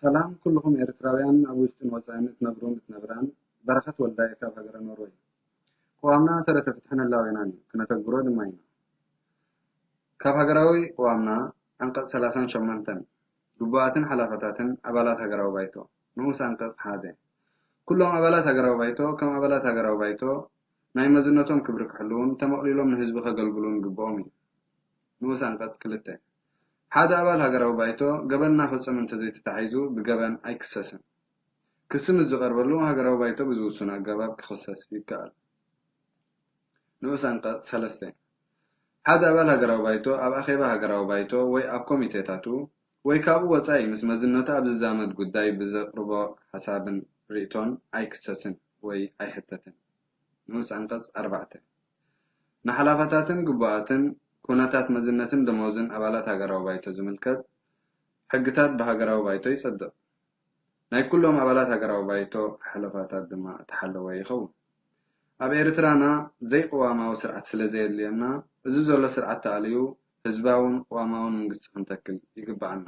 ሰላም ኩልኹም ኤርትራውያን ኣብ ውሽጥን ወጻኢን እትነብሩን እትነብራን። በረኸት ወልዳይ ካብ ሃገረ ኖርወይ። ቅዋምና ሰረተ ፍትሕን ህላዌናን እዩ፣ ክነተግብሮ ድማ ኢና። ካብ ሃገራዊ ቅዋምና ዓንቀጽ ሰላሳን ሸሞንተን፣ ግቡኣትን ሓላፋታትን ኣባላት ሃገራዊ ባይቶ፣ ንኡስ ዓንቀጽ ሓደ። ኩሎም ኣባላት ሃገራዊ ባይቶ ከም ኣባላት ሃገራዊ ባይቶ ናይ መዝነቶም ክብሪ ክሕልዉን ተመቕሊሎም ንህዝቢ ከገልግሉን ግብኦም እዩ። ንኡስ ዓንቀጽ ክልተ፣ ሓደ ኣባል ሃገራዊ ባይቶ ገበን እናፈጸመ እንተዘይተታሒዙ ብገበን ኣይክሰስን። ክሲ ምስ ዝቐርበሉ ሃገራዊ ባይቶ ብዝውስኖ ኣገባብ ክኽሰስ ይከኣል። ንኡስ ዓንቀጽ ሰለስተ፣ ሓደ ኣባል ሃገራዊ ባይቶ ኣብ ኣኼባ ሃገራዊ ባይቶ ወይ ኣብ ኮሚቴታቱ ወይ ካብኡ ወጻኢ ምስ መዝነቱ ኣብ ዝዛመድ ጉዳይ ብዘቕርቦ ሓሳብን ርእይቶን ኣይክሰስን ወይ ኣይሕተትን። ንኡስ ዓንቀጽ ኣርባዕተ፣ ንሓላፋታትን ግቡኣትን ኩነታት መዝነትን ደሞዝን ኣባላት ሃገራዊ ባይቶ ዝምልከት ሕግታት ብሃገራዊ ባይቶ ይጸድቕ። ናይ ኩሎም ኣባላት ሃገራዊ ባይቶ ሓለፋታት ድማ እተሓለወ ይኸውን። ኣብ ኤርትራና ዘይቅዋማዊ ስርዓት ስለ ዘየድልየና፣ እዚ ዘሎ ስርዓት ተኣልዩ ህዝባውን ቅዋማውን መንግስቲ ክንተክል ይግብኣና።